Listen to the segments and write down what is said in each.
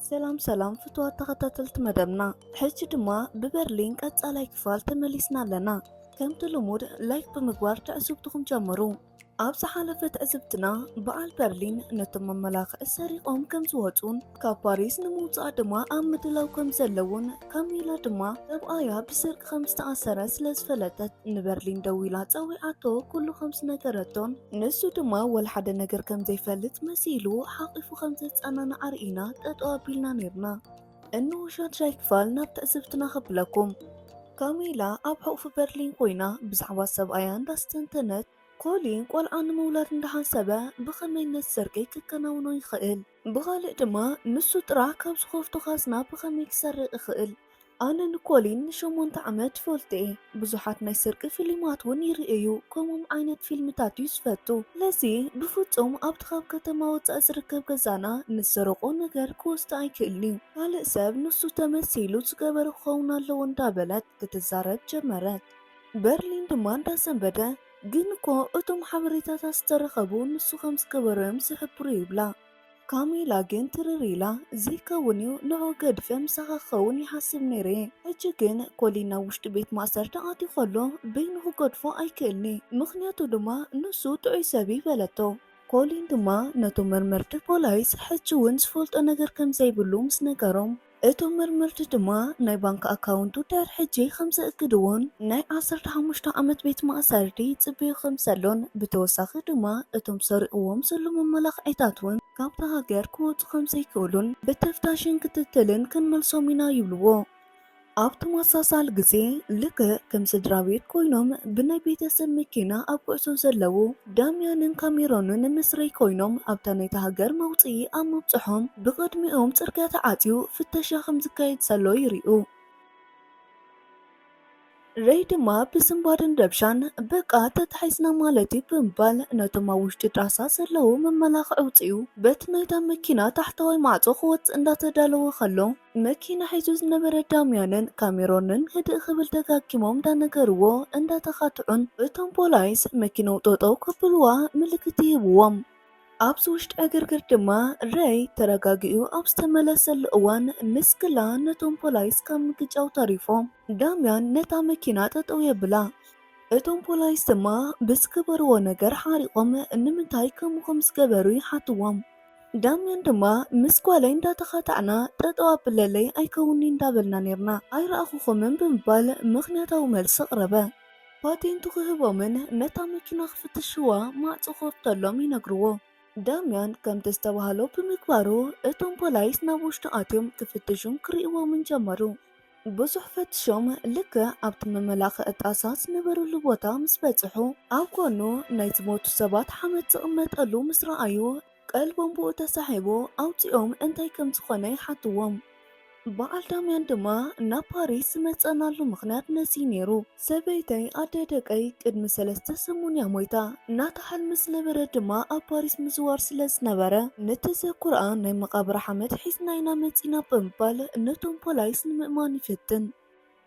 ሰላም ሰላም ፍትዋት ተኸታተልቲ መደብና፣ ሕጂ ድማ ብበርሊን ቀጻላይ ክፋል ተመሊስና ኣለና። ከምቲ ልሙድ ላይክ ብምግባር ትዕዝብትኹም ጀምሩ። ኣብ ዝሓለፈ ትዕዝብትና፣ በዓል በርሊን ነቶም መመላኽዒ ሰሪቖም ከም ዝወጹን ካብ ፓሪስ ንምውጻእ ድማ ኣብ ምድላው ከም ዘለውን፣ ካሜላ ድማ ሰብኣያ ብስርቂ ከም ዝተኣሰረ ስለ ዝፈለጠት ንበርሊን ደዊላ ጸዊዓቶ ኩሉ ከም ዝነገረቶን፣ ንሱ ድማ ወላ ሓደ ነገር ከም ዘይፈልጥ መሲሉ ሓቒፉ ከም ዘጸናንዓ ርኢና ጠጠው ኣቢልና ነይርና። እንሆ ሻድሻይ ክፋል ናብ ትዕዝብትና ከብለኩም። ካሜላ ኣብ ሕቑፊ በርሊን ኮይና ብዛዕባ ሰብኣያ እንዳስተንተነት፣ ኮሊን ቆልዓ ንምውላድ እንዳሓሰበ ብኸመይ ነቲ ሰርቂ ክከናውኖ ይኽእል? ብኻልእ ድማ ንሱ ጥራሕ ካብ ዝኸፍቶ ካዝና ብኸመይ ክሰርቕ ይኽእል? ኣነ ንኮሊን ንሸሞንተ ዓመት ይፈልጦ እየ። ብዙሓት ናይ ስርቂ ፊልማት እውን ይርኢ እዩ። ከምኦም ዓይነት ፊልምታት እዩ ዝፈቱ። ስለዚ ብፍጹም ኣብቲ ካብ ከተማ ወጻኢ ዝርከብ ገዛና ንዝሰረቆ ነገር ክወስዶ ኣይክእልን እዩ። ካልእ ሰብ ንሱ ተመሲሉ ዝገበረ ክኸውን ኣለዎ እንዳበለት ክትዛረብ ጀመረት። በርሊን ድማ እንዳሰንበደ፣ ግን እኮ እቶም ሓበሬታታት ዝተረኸቡ ንሱ ከም ዝገበሮ እዮም ዝሕብሩ ይብላ። ካሜላ ግን ትርር ኢላ፣ ዘይከውን እዩ፣ ንዑ ገዲፈ ምሳኻ ክኸውን ይሓስብ ነይረ እየ። ሕጂ ግን ኮሊን ናብ ውሽጢ ቤት ማእሰርቲ ኣትዩ ከሎ በይኑ ክገድፎ ኣይክእልን እየ፣ ምኽንያቱ ድማ ንሱ ጥዑይ ሰብ እዩ በለቶ። ኮሊን ድማ ነቶም መርመርቲ ፖላይስ ሕጂ እውን ዝፈልጦ ነገር ከም ዘይብሉ ምስ ነገሮም፣ እቶም መርመርቲ ድማ ናይ ባንክ ኣካውንቱ ድሕሪ ሕጂ ከም ዘእግድዎን ናይ ዓሰርተ ሓሙሽተ ዓመት ቤት ማእሰርቲ ይጽበዮ ከም ዘሎን፣ ብተወሳኺ ድማ እቶም ሰሪቕዎም ዘሎ መመላኽዒታት እውን ካብታ ሃገር ክወጹ ከም ዘይክእሉን ብተፍታሽን ክትትልን ክንመልሶም ኢና ይብልዎ። ኣብ ተመሳሳሊ ግዜ፣ ልክዕ ከም ስድራ ቤት ኮይኖም ብናይ ቤተሰብ መኪና ኣብ ጉዕዞ ዘለዉ ዳምያንን ካሜሮንን ምስ ረይ ኮይኖም ኣብታ ናይታ ሃገር መውጽኢ ኣብ ምብጽሖም ብቕድሚኦም ጽርግያ ተዓጽዩ ፍተሻ ከም ዝካየድ ዘሎ ይርእዩ። ረይ ድማ ብስንባድን ረብሻን፣ በቃ ተታሒዝና ማለት እዩ ብምባል ነቶም ኣብ ውሽጢ ጣሳ ዘለዉ መመላኽዒ ኣውጺኡ በቲ ናይታ መኪና ታሕተዋይ ማዕጾ ክወጽእ እንዳተዳለወ ከሎ፣ መኪና ሒዙ ዝነበረ ዳምያንን ካሜሮንን ህድእ ክብል ደጋጊሞም እንዳነገርዎ እንዳተኻትዑን፣ እቶም ፖላይስ መኪናኡ ጠጠው ከብልዋ ምልክት ይህብዎም። ኣብዚ ውሽጢ ዕግርግር ድማ ረይ ተረጋጊኡ ኣብ ዝተመለሰሉ እዋን ንስክላ ነቶም ፖላይስ ካብ ምግጫው ተሪፎም ዳምያን ነታ መኪና ጠጠው የብላ። እቶም ፖላይስ ድማ ብዝገበርዎ ነገር ሓሪቖም ንምንታይ ከምኡ ከም ዝገበሩ ይሓትዎም። ዳምያን ድማ ምስ ጓለይ እንዳተኻታዕና ጠጠው ኣብለለይ ኣይከውን'ዩ እንዳበልና ኔርና ኣይረኣኹኹምን ብምባል ምኽንያታዊ መልሲ ኣቕረበ። ፓቴንቱ ክህቦምን ነታ መኪና ክፍትሽዋ ማዕጾ ክኸፍተሎም ይነግርዎ። ዳምያን ከምቲ ዝተባህሎ ብምግባሩ እቶም ፖላይስ ናብ ውሽጢ ኣትዮም ክፍትሹን ክርእይዎምን ጀመሩ። ብዙሕ ፈትሾም ልክዕ ኣብቲ መመላኽዒ ጣሳ ዝነበረሉ ቦታ ምስ በጽሑ ኣብ ጎኑ ናይ ዝሞቱ ሰባት ሓመድ ዝቕመጠሉ ምስ ረኣዩ ቀልቦም ብኡ ተሳሒቡ ኣውጺኦም እንታይ ከም ዝኾነ ይሓትዎም። በዓል ዳምያን ድማ ናብ ፓሪስ ዝመጸናሉ ምኽንያት ነዚ ነይሩ። ሰበይተይ ኣደ ደቀይ ቅድሚ ሰለስተ ሰሙን እያ ሞይታ። ናታ ሕልሚ ዝነበረ ድማ ኣብ ፓሪስ ምዝዋር ስለ ዝነበረ ንተዘክሮኣ ናይ መቓብር ሓመድ ሒዝና ኢና መጺና ብምባል ነቶም ፖላይስ ንምእማን ይፍትን።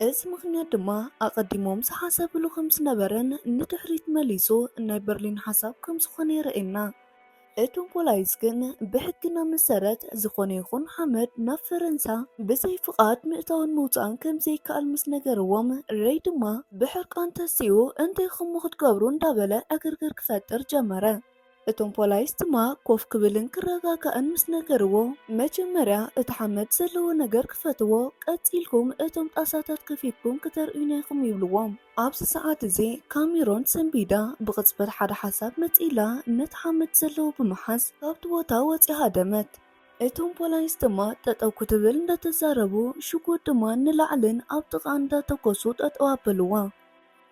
እዚ ምኽንያት ድማ ኣቐዲሞም ዝሓሰብሉ ከም ዝነበረን ንድሕሪት መሊሱ ናይ በርሊን ሓሳብ ከም ዝኾነ የርእየና። እቶም ፖላይስ ግን ብሕግና መሰረት ዝኾነ ይኹን ሓመድ ናብ ፈረንሳ ብዘይ ፍቓድ ምእታውን ምውጻእን ከም ዘይከኣል ምስ ነገርዎም፣ ረይ ድማ ብሕርቃን ተሲኡ እንታይ ከምኡ ክትገብሩ እንዳበለ ዕግርግር ክፈጥር ጀመረ። እቶም ፖላይስ ድማ ኮፍ ክብልን ክረጋጋእን ምስ ነገርዎ፣ መጀመርያ እቲ ሓመድ ዘለዎ ነገር ክፈትዎ፣ ቀጺልኩም እቶም ጣሳታት ከፊትኩም ክተርእዩና ኢኹም ይብልዎም። ኣብዚ ሰዓት እዚ ካሜሮን ሰንቢዳ ብቕጽበት ሓደ ሓሳብ መጺላ ነቲ ሓመድ ዘለዎ ብምሓዝ ካብቲ ቦታ ወጺኣ ሃደመት። እቶም ፖላይስ ድማ ጠጠው ክትብል እንዳተዛረቡ ሽጉጥ ድማ ንላዕልን ኣብ ጥቓ እንዳተኮሱ ጠጠው ኣብልዋ።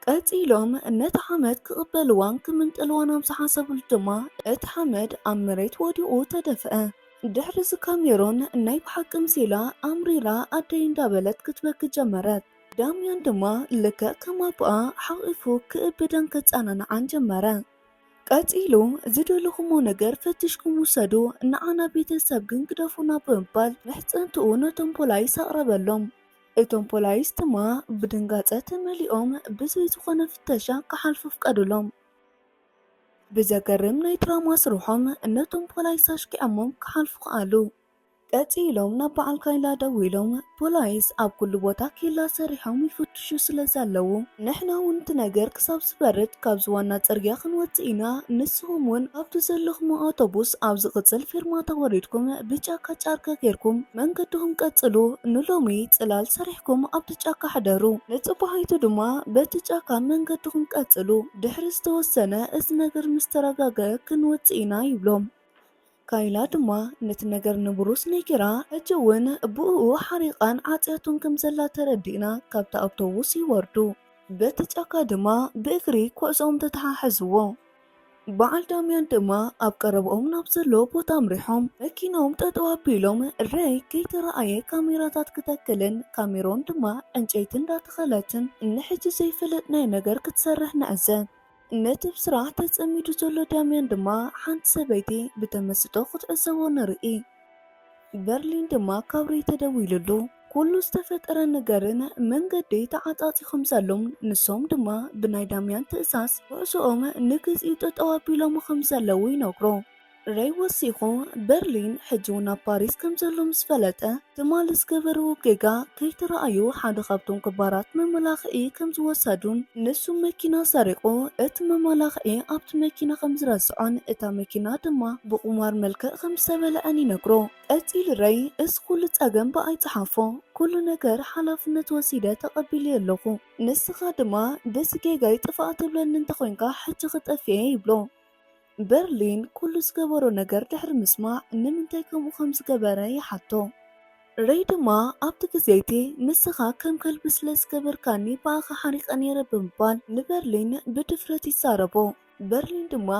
ቀጺሎም ነቲ ሓመድ ክቕበልዋን ክምንጥልዋን ኣብ ዝሓሰብሉ ድማ እቲ ሓመድ ኣብ መሬት ወዲቑ ተደፍአ። ድሕሪ እዚ ካሜሮን ናይ ብሓቂ ምሲላ ኣምሪራ ኣደይ እንዳበለት ክትበኪ ጀመረት። ዳምያን ድማ ልክዕ ከም ኣቦኣ ሓቒፉ ክእብዳን ከጸናንዓን ጀመረ። ቀጺሉ ዝደለኹሞ ነገር ፈቲሽኩም ውሰዱ፣ ንዓና ቤተሰብ ግን ግደፉና ብምባል ምሕጽንትኡ ነቶም ፖላይስ ኣቕረበሎም። እቶም ፖላይስ ድማ ብድንጋጸ ተመሊኦም ብዘይ ዝኾነ ፍተሻ ክሓልፉ ፍቀዱሎም። ብዘገርም ናይ ድራማ ስርሖም ነቶም ፖላይስ ኣሽኪዖሞም ክሓልፉ ከኣሉ። ቀጺሎም ናብ በዓል ካይላ ደዊሎም፣ ፖላይስ ኣብ ኩሉ ቦታ ኬላ ሰሪሖም ይፍትሹ ስለ ዘለዉ፣ ንሕና እውን እቲ ነገር ክሳብ ዝበርድ ካብዚ ዋና ጽርግያ ክንወጽእ ኢና። ንስኹም እውን ኣብቲ ዘለኹም ኣውቶቡስ ኣብ ዝቕጽል ፌርማታ ወሪድኩም ብጫካ ጫርካ ጌርኩም መንገድኹም ቀጽሉ። ንሎሚ ጽላል ሰሪሕኩም ኣብቲ ጫካ ሕደሩ። ንጽባሒቱ ድማ በቲ ጫካ መንገድኹም ቀጽሉ። ድሕሪ ዝተወሰነ እዚ ነገር ምስ ተረጋግአ ክንወጽእ ኢና ይብሎም። ካይላ ድማ ነቲ ነገር ንብሩስ ነጊራ፣ ሕጂ እውን ብእኡ ሓሪቓን ዓጽያቶን ከም ዘላ ተረዲእና ካብቲ ኣውቶቡስ ይወርዱ። በቲ ጫካ ድማ ብእግሪ ጉዕዞኦም ተተሓሕዝዎ። በዓል ዳምያን ድማ ኣብ ቀረብኦም ናብ ዘሎ ቦታ ኣምሪሖም መኪናኦም ጠጠው ኣቢሎም፣ ሬይ ከይተረኣየ ካሜራታት ክተክልን ካሜሮን ድማ ዕንጨይቲ እንዳተኸለትን ንሕጂ ዘይፈለጥናዮ ነገር ክትሰርሕ ንዕዘብ። ነቲ ብስራሕ ተጸሚዱ ዘሎ ዳምያን ድማ ሓንቲ ሰበይቲ ብተመስጦ ክትዕዘቦ ንርኢ። በርሊን ድማ ካብ ሬይ ተደዊሉሉ። ኩሉ ዝተፈጠረ ነገርን መንገዲ ተዓጻጺ ከም ዘሎም ንሶም ድማ ብናይ ዳምያን ትእዛዝ ጉዕዞኦም ንግዚኡ ጠጠው ኣቢሎሞ ከም ዘለዉ ይነግሮ። ሬይ ወሲኹ በርሊን ሕጂ እውን ኣብ ፓሪስ ከም ዘሎ ምስ ፈለጠ ትማሊ ዝገበርዎ ጌጋ ከይተረኣዩ ሓደ ካብቶም ክባራት መመላኽዒ ከም ዝወሰዱን ንሱ መኪና ሰሪቑ እቲ መመላኽዒ ኣብቲ መኪና ከም ዝረስዖን እታ መኪና ድማ ብቁማር መልክዕ ከም ዝተበልዐን ይነግሮ። ቀጺሉ ሬይ እዚ ኩሉ ጸገም ብኣይ ጽሓፎ፣ ኩሉ ነገር ሓላፍነት ወሲደ ተቐቢለዮ ኣለኹ። ንስኻ ድማ በዚ ጌጋይ ጥፋእ ትብለኒ እንተኾይንካ ሕጂ ክጠፍእ እየ ይብሎ። በርሊን ኩሉ ዝገበሮ ነገር ድሕሪ ምስማዕ ንምንታይ ከምኡ ከም ዝገበረ ይሓቶ። ሬይ ድማ ኣብቲ ግዜ እቲ ንስኻ ከም ከልቢ ስለ ዝገበርካኒ ብኣኻ ሓሪቐ ነይረ ብምባል ንበርሊን ብድፍረት ይዛረቦ። በርሊን ድማ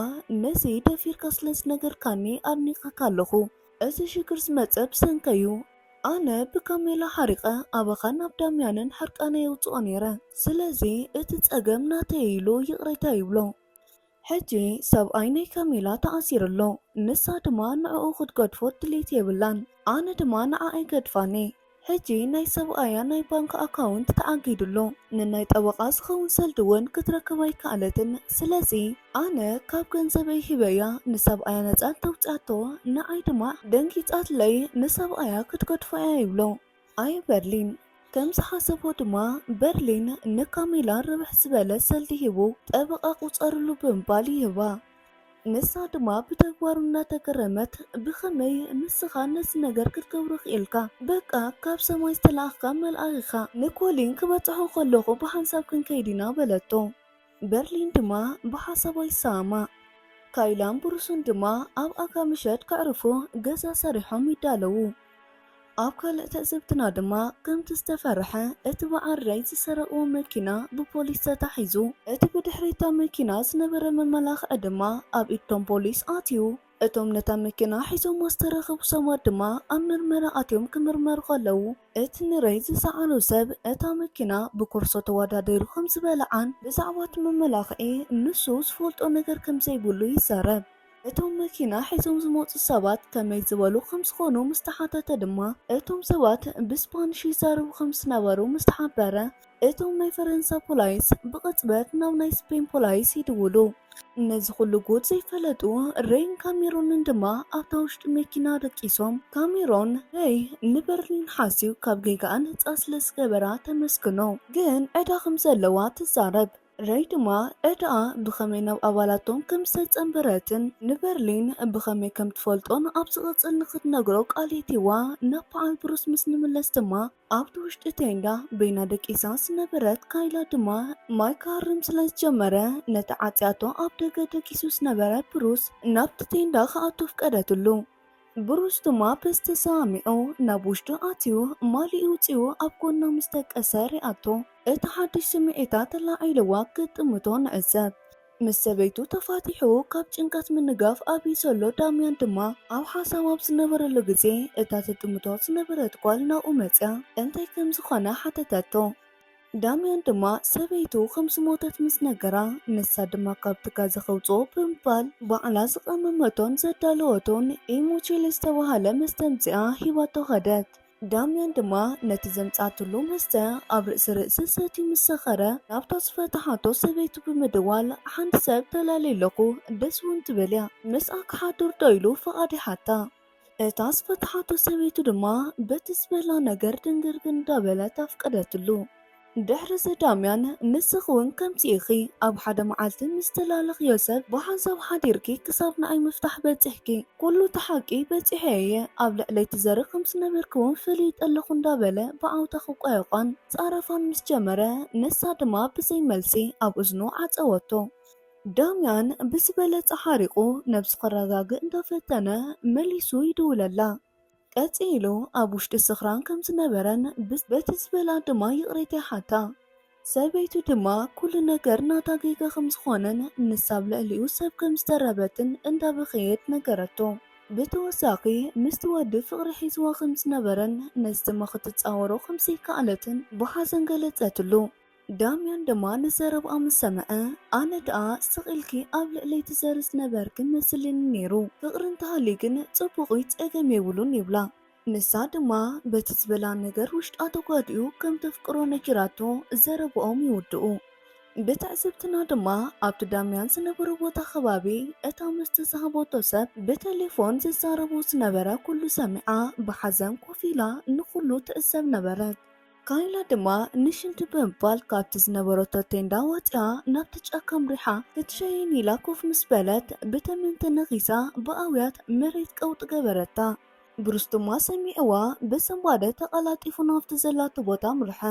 ነዚ ደፊርካ ስለ ዝነገርካኒ ኣድኒቐካ ኣለኹ። እዚ ሽግር ዝመጸ ብሰንከይ እዩ። ኣነ ብካሜላ ሓሪቐ ኣባኻን ኣብ ዳምያንን ሕርቃነይ የውጽኦ ነይረ። ስለዚ እቲ ጸገም ናተይ ኢሉ ይቕሬታ ይብሎ። ሕጂ ሰብኣይ ናይ ካሜላ ተኣሲሩ ኣሎ። ንሳ ድማ ንዕኡ ክትገድፎ ድሌት የብላን። ኣነ ድማ ንዓኣ ይገድፋኒ። ሕጂ ናይ ሰብኣያ ናይ ባንክ ኣካውንት ተኣጊዱ ኣሎ። ንናይ ጠበቓ ዝኸውን ሰልዲ እውን ክትረክብ ኣይከኣለትን። ስለዚ ኣነ ካብ ገንዘበይ ሂበያ ንሰብኣያ ነጻ እንተውጽኣቶ ንዓይ ድማ ደንጊጻትለይ ንሰብኣያ ክትገድፎ እያ ይብሎ። ኣይ በርሊን ከም ዝሓሰቦ ድማ በርሊን ንካሜላ ርብሕ ዝበለ ሰልዲ ሂቡ ጠበቓ ቁጸርሉ ብምባል ይህባ። ንሳ ድማ ብተግባሩ እናተገረመት ብኸመይ ንስኻ ነዚ ነገር ክትገብሮ ክኢልካ? በቃ ካብ ሰማይ ዝተላእኽካ መልኣኽ ኢኻ። ንኮሊን ክበጽሖ ከለኹ ብሓንሳብ ክንከይድ ኢና በለቶ። በርሊን ድማ ብሓሳባ ይሰማማዕ። ካይላን ብሩስን ድማ ኣብ ኣጋ ምሸት ከዕርፉ ገዛ ሰሪሖም ይዳለዉ። ኣብ ካልእ ትዕዝብትና ድማ ከምቲ ዝተፈርሐ እቲ በዓል ሬይ ዝሰረቕዎ መኪና ብፖሊስ ተታሒዙ፣ እቲ ብድሕሪታ መኪና ዝነበረ መመላኽዒ ድማ ኣብ ኢድቶም ፖሊስ ኣትዩ። እቶም ነታ መኪና ሒዞም ዝተረኸቡ ሰባት ድማ ኣብ ምርመራ ኣትዮም ክምርመሩ ከለዉ፣ እቲ ንሬይ ዝሰዓሮ ሰብ እታ መኪና ብኮርሶ ተወዳዲሩ ከም ዝበልዓን ብዛዕባ እቲ መመላኽዒ ንሱ ዝፈልጦ ነገር ከም ዘይብሉ ይዛረብ። እቶም መኪና ሒዞም ዝመጹ ሰባት ከመይ ዝበሉ ከም ዝኾኑ ምስ ተሓተተ ድማ፣ እቶም ሰባት ብስፓኒሽ ይዛረቡ ከም ዝነበሩ ምስ ተሓበረ፣ እቶም ናይ ፈረንሳ ፖላይስ ብቕጽበት ናብ ናይ ስፔን ፖላይስ ይድውሉ። ነዚ ኩሉ ጉድ ዘይፈለጡ ሬይን ካሜሮንን ድማ ኣብታ ውሽጢ መኪና ደቂሶም፣ ካሜሮን ሬይ ንበርሊን ሓስዩ ካብ ጌጋኣ ነጻ ስለ ዝገበራ ተመስግኖ። ግን ዕዳ ከም ዘለዋ ትዛረብ። ሬይ ድማ ዕዳኣ ብኸመይ ናብ ኣባላቶም ከም ዝተጸንበረትን ንበርሊን ብኸመይ ከም ትፈልጦን ኣብ ዝቕጽል ንኽትነግሮ ቃል የእትዋ ናብ በዓል ብሩስ ምስ ንምለስ ድማ ኣብቲ ውሽጢ ቴንዳ በይና ደቂሳ ዝነበረት ካይላ ድማ ማይ ክሃርም ስለ ዝጀመረ ነቲ ዓጽያቶ ኣብ ደገ ደቂሱ ዝነበረ ብሩስ ናብቲ ቴንዳ ክኣቱ ኣፍቀደትሉ። ብሩስ ድማ በዚ ተሰማሚዑ ናብ ውሽጢ ኣትዩ ማልኡ ውጽኡ ኣብ ጎና ምስ ደቀሰ ሪኣቶ። እቲ ሓድሽ ስምዒታ ተላዒልዋ ክትጥምቶ ንዕዘብ። ምስ ሰበይቱ ተፋቲሑ ካብ ጭንቀት ምንጋፍ ኣብዩ ዘሎ ዳምያን ድማ ኣብ ሓሳብ ኣብ ዝነበረሉ ግዜ እታ ትጥምቶ ዝነበረት ጓል ናብኡ መጽያ እንታይ ከም ዝኾነ ሓተተቶ። ዳምያን ድማ ሰበይቱ ከም ዝሞተት ምስ ነገራ፣ ንሳ ድማ ካብቲ ገዛ ከውጽኦ ብምባል ባዕላ ዝቐመመቶን ዘዳለወቶን ኢሞቼል ዝተባህለ መስተ ኣምጺኣ ሂባቶ ከደት። ዳምያን ድማ ነቲ ዘምጻትሉ መስተ ኣብ ርእሲ ርእሲ ሰትዩ ምስ ሰኸረ፣ ናብታ ዝፈተሓቶ ሰበይቱ ብምድዋል፣ ሓንቲ ሰብ ተላልየ ኣለኹ፣ ደስ እውን ትብል እያ፣ ምስኣ ክሓድር ዶ ኢሉ ፍቓድ ይሓታ። እታ ዝፈትሓቶ ሰበይቱ ድማ በቲ ዝበላ ነገር ድንግርግር እንዳበለት ኣፍቀደትሉ። ድሕሪ እዚ ዳምያን፣ ንስኺ እውን ከምዚ ኢኺ፣ ኣብ ሓደ መዓልቲ ምስ ተላለኽዮ ሰብ ብሓንሳብ ሓዲርኪ ክሳብ ንዓይ ምፍታሕ በጺሕኪ። ኩሉ እቲ ሓቂ በጺሐ እየ፣ ኣብ ልዕለይ ትዘሪ ከም ዝነበርኪ እውን ፈሊጠ ኣለኹ እንዳበለ ብዓውታ ክቋየቋን ጻረፋን ምስ ጀመረ፣ ንሳ ድማ ብዘይ መልሲ ኣብ እዝኑ ዓጸወቶ። ዳምያን ብዝበለጸ ሓሪቑ ነብሱ ከረጋግእ እንዳፈተነ መሊሱ ይድውለላ። ቀጺሉ ኣብ ውሽጢ ስኽራን ከም ዝነበረን ብስ-፣ በቲ ዝበላ ድማ ይቕሬታ ይሓታ። ሰበይቱ ድማ ኩሉ ነገር ናታ ጌጋ ከም ዝኾነን ንሳ ኣብ ልዕሊኡ ሰብ ከም ዝተረበትን እንዳበኸየት ነገረቶ። ብተወሳኺ ምስቲ ወዲ ፍቕሪ ሒዝዋ ከም ዝነበረን ነዚ ድማ ክትጻወሮ ከም ዘይከኣለትን ብሓዘን ገለጸትሉ። ዳምያን ድማ ንዘረብኣ ምስ ሰምዐ፣ ኣነ ደኣ ስቕ ኢልኪ ኣብ ልዕለይ ትዘሪ ዝነበርኪ መሲሉኒ ነይሩ። ፍቕሪ እንተሃልዩ ግን ጽቡቕ እዩ፣ ጸገም የብሉን ይብላ። ንሳ ድማ በቲ ዝበላ ነገር ውሽጣ ተጓዲኡ ከም ተፍቅሮ ነጊራቶ ዘረብኦም ይውድኡ። ብትዕዝብትና ድማ ኣብቲ ዳምያን ዝነበሮ ቦታ ከባቢ እታ መስተ ዝሃበቶ ሰብ ብቴሌፎን ዝዛረቡ ዝነበረ ኩሉ ሰሚዓ ብሓዘን ኮፍ ኢላ ንኹሉ ትዕዘብ ነበረት። ካይላ ድማ ንሽንቲ ብምባል ካብቲ ዝነበረቶ ቴንዳ ወፂኣ ናብቲ ጫካ ኣምሪሓ ክትሸይን ኢላ ኮፍ ምስ በለት ብተመን ተነኺሳ ብኣውያት መሬት ቀውጢ ገበረታ። ብሩስ ድማ ሰሚዕዋ ብስንባደ ተቐላጢፉ ናብቲ ዘላቶ ቦታ ኣምርሐ።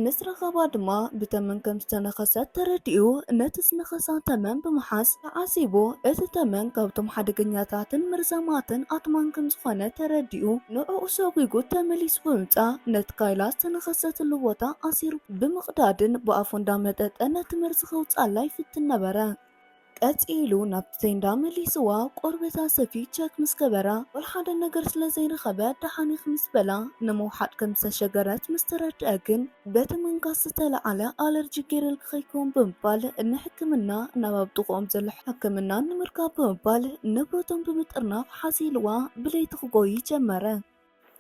ምስ ረኸባ ድማ ብተመን ከም ዝተነኸሰት ተረዲኡ ነቲ ዝነኸሳ ተመን ብምሓዝ ተዓዚቡ። እቲ ተመን ካብቶም ሓደገኛታትን መርዛማትን ኣትማን ከም ዝኾነ ተረዲኡ ንዕኡ ሰጒጉ ተመሊሱ ብምምጻእ ነቲ ካይላ ዝተነኸሰትሉ ቦታ ኣሲሩ ብምቕዳድን ብኣፉ እንዳመጠጠ ነቲ መርዚ ከውጽኣላ ይፍትን ነበረ። ቀጺሉ ናብቲ ቴንዳ መሊስዋ ቆርበታ ሰፊ ቸክ ምስ ገበራ፣ ወላ ሓደ ነገር ስለ ዘይረኸበ ደሓን ኢኺ ምስ በላ ንምውሓጥ ከም ዝተሸገረት ምስ ተረድአ ግን በቲ ምንካስ ዝተለዓለ ኣለርጂ ገይሩልኪ ከይከውን ብምባል ንሕክምና ናብ ኣብ ጥቕኦም ዘሎ ሕክምና ንምርካብ ብምባል ንብረቶም ብምጥርናፍ ሓዚልዋ ብለይቲ ክጎይ ጀመረ።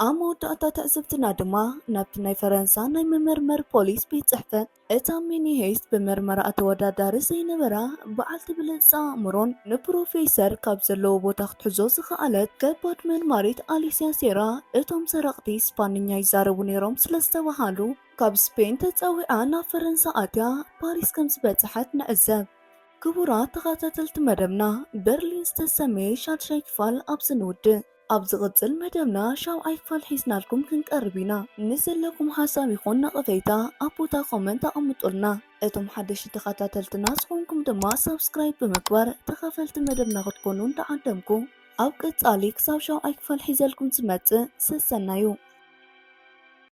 ኣብ መወዳእታ ትዕዝብትና ድማ ናብቲ ናይ ፈረንሳ ናይ መመርመሪ ፖሊስ ቤት ጽሕፈት፣ እታ ሚኒ ሄይስት ብመርመራ ተወዳዳሪ ዘይነበራ በዓልቲ ብልጽቲ ኣእምሮን ንፕሮፌሰር ካብ ዘለዎ ቦታ ክትሕዞ ዝኸኣለት ከባድ መርማሪት ኣሊስያ ሴራ፣ እቶም ሰረቕቲ ስፓንኛ ይዛረቡ ነይሮም ስለ ዝተባሃሉ ካብ ስፔን ተጸዊዓ ናብ ፈረንሳ ኣትያ ፓሪስ ከም ዝበጽሐት ንዕዘብ። ክቡራት ተኸታተልቲ መደብና፣ በርሊን ዝተሰመየ ሻድሻይ ክፋል ኣብዚ ንውድእ። ኣብ ዝቕጽል መደብና ሻውዓይ ክፋል ሒዝናልኩም ክንቀርብ ኢና። ንዘለኩም ሓሳብ ይኹን ነቐፌታ ኣብ ቦታ ኮመንት ኣቐምጡልና። እቶም ሓደሽቲ ተኸታተልትና ዝኾንኩም ድማ ሳብስክራይብ ብምግባር ተኻፈልቲ መደብና ክትኮኑ እንዳዓደምኩ፣ ኣብ ቀጻሊ ክሳብ ሻውዓይ ክፋል ሒዘልኩም ዝመጽእ ሰሰናዩ።